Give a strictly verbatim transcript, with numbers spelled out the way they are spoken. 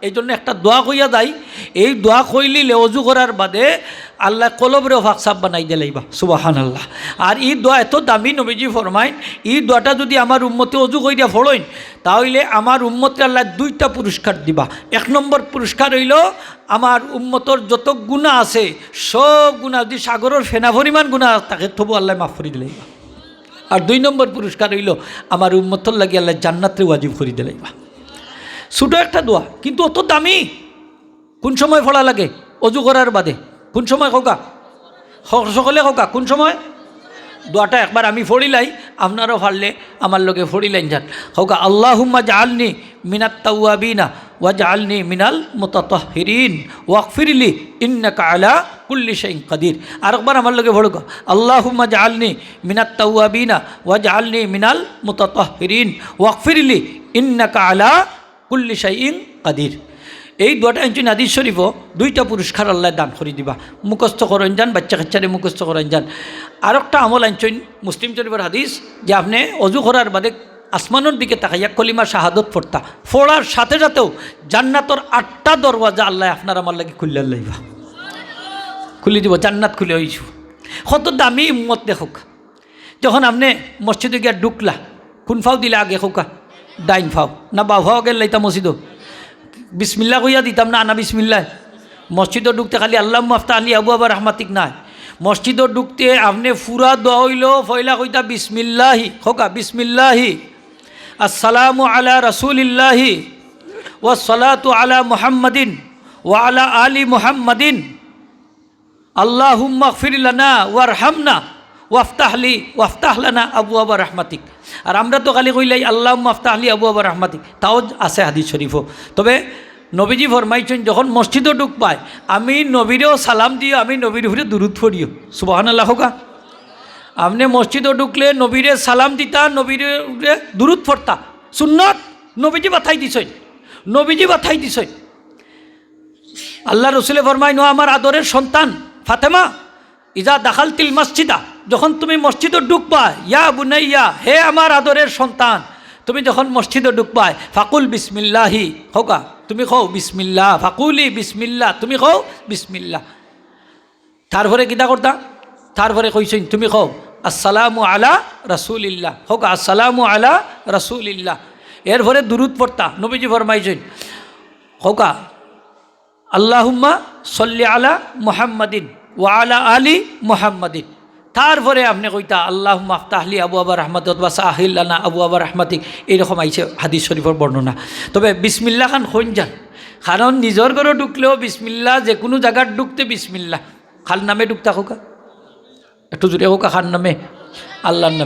এই জন্য একটা দোয়া কইয়া যাই, এই দোয়া কইলিলে অজু করার বাদে আল্লায় কলবরেও পাক সাফ বানাই দিলাইবা। সুবহানাল্লাহ। আর ই দোয়া এত দামি, নবীজি ফরমাইন, ই দোয়াটা যুদি আমার উম্মতে অজু কইরা পড়ইন, তা অইলে আমার উম্মতরে আল্লায় দুইটা পুরস্কার দিবা। এক নম্বর পুরস্কার অইলো, আমার উম্মতর যত গুনাহ আছে, সব গুনাহ, যুদি সাগরর ফেনা পরিমাণ গুনাহ থাকে, তবু আল্লায় মাফ করি দিলাইবা। আর দুই নম্বর পুরস্কার অইলো, আমার উম্মতর লাগি আল্লায় জান্নাতরে ওয়াজিব করি দিলাইবা। ছোট একটা দোয়া, কিন্তু অত দামি। কোন সময় পড়া লাগে? অজু করার বাদে। কোন সময় কউক্কা? স-, সকলে কউক্কা, কোন সময়? দোয়াটা একবার আমি পড়িলাই, আপনারাও পারলে আমার লগে পড়িলাইন যান। কউক্কা, আল্লাহুম্মা জাআলনি মিনাত তাওয়াবিনা ওয়াজআলনি মিনাল মুতাতাহহিরিন ওয়াগফিরলি ইন্নাকা আলা কুল্লি শাইইন কাদির। আরেকবার আমার লগে পড়উক্কা, আল্লাহুম্মা জাআলনি মিনাত তাওয়াবিনা ওয়াজআলনি মিনাল মুতাতাহহিরিন ওয়াগফিরলি ইন্নাকা আলা কুল্লি শাইইন কাদির। এই দোয়াটা আনছইন হাদিস শরীফো, দুইটা পুরস্কার আল্লায় দান করি দিবা। মুখস্থ করইন যান, বাচ্চা কাচ্চারে মুখস্থ করইন যান। আরেকটা আমল আনছইন মুসলিম শরীফর হাদিস, যে আপনে অজু করার বাদে আসমানর দিকে তাকাইয়া কলিমা শাহাদত পড়তা, পড়ার সাথে সাথেউ জান্নাতর আটটা দরওয়াজা আল্লায় আপনার আমার লাগি খুলিয়া লাইবা, খুলি দিবা, জান্নাত খুলি অইযিবো। কত দামি উম্মত দেখউক্কা। যখন আপনে মসজিদো গিয়া ঢুকলা, কুন পাও দিলা আগে কউক্কা? ডাইন পাও। না বাউ পাও আগে লাইতা মসজিদো? বিসমিল্লাহ কইয়া দিতাম না, আনা বিসমিল্লাহ। মসজিদো ঢুকতে খালি আল্লাহুম্মা আফতাহলি আবওয়াবা রাহমাতিক নায়। মসজিদো ঢুকতে আপনে পুরা দোয়া অইলো, পয়লা কইতা বিসমিল্লাহি, কউক্কা বিসমিল্লাহি। আসসালামু আলা রাসূলিল্লাহি ওয়াস সালাতু আলা মুহাম্মাদিন ওয়া আলা আলি মুহাম্মাদিন। আল্লাহুম্মাগফির লানা ওয়ারহামনা ওয়াফতাহলি, ওয়াফতাহ লানা আবওয়াবা রাহমাতিক। আর আমরা তো খালি কইলাই আল্লাহুম্মাফতাহলি আবওয়াবা রাহমাতিক, তাও আছে হাদিস শরীফো। তবে নবীজি ফরমাইছইন, যখন মসজিদো ঢুকবায়, আমি নবীরেও সালাম দিও, আমি নবীর উপরে দুরুদ পড়িও। সুবহানাল্লাহ কউক্কা। আপনে মসজিদো ঢুকলে নবীরে সালাম দিতা, নবীর উপরে দুরুদ পড়তা। সুন্নত, নবীজি বাতাই দিছইন, নবীজি বাতাই দিছইন। আল্লার রসুলে ফরমাইন, "ও আমার আদরের সন্তান ফাতেমা, ইজা দাখালতিল মসজিদা, যখন তুমি মসজিদো ঢুকবায়, ইয়া বুনাইয়া, হে আমার আদরের সন্তান, তুমি যখন মসজিদো ঢুকবায়, ফাকুল বিসমিল্লাহি, কউক্কা, তুমি কও বিসমিল্লাহ, ফাকুলি বিসমিল্লাহ, তুমি কও বিসমিল্লাহ।" তারপরে কিতা করতা? তারপরে কইছইন, তুমি কও, "আসসালামু আলা রাসূলিল্লাহ", কউক্কা, "আসসালামু আলা রাসূলিল্লাহ।" এরপরে দুরুদ পড়তা, নবীজি ফরমাইছইন, কউক্কা, "আল্লাহুম্মা সাল্লি আলা মুহাম্মাদিন ওয়া আলা আলি মুহাম্মাদিন।" তারপরে আপনে কইতা, "আল্লাহুম্মাফতাহলি আবওয়াবা রাহমাতিক" অথবা "সাহিল লানা আবওয়াবা রাহমাতিক", এইরকম আইছে হাদিস শরীফর বর্ণনা। তবে বিসমিল্লাহ খান কইন যান, কারণ নিজর ঘরো ঢুকলেও বিসমিল্লাহ, যে কুনু জাগাত ঢুকতে বিসমিল্লাহ। কার নামে ঢুকতা কউক্কা? একটু জোরে কউক্কা, কার নামে? আল্লার নামে।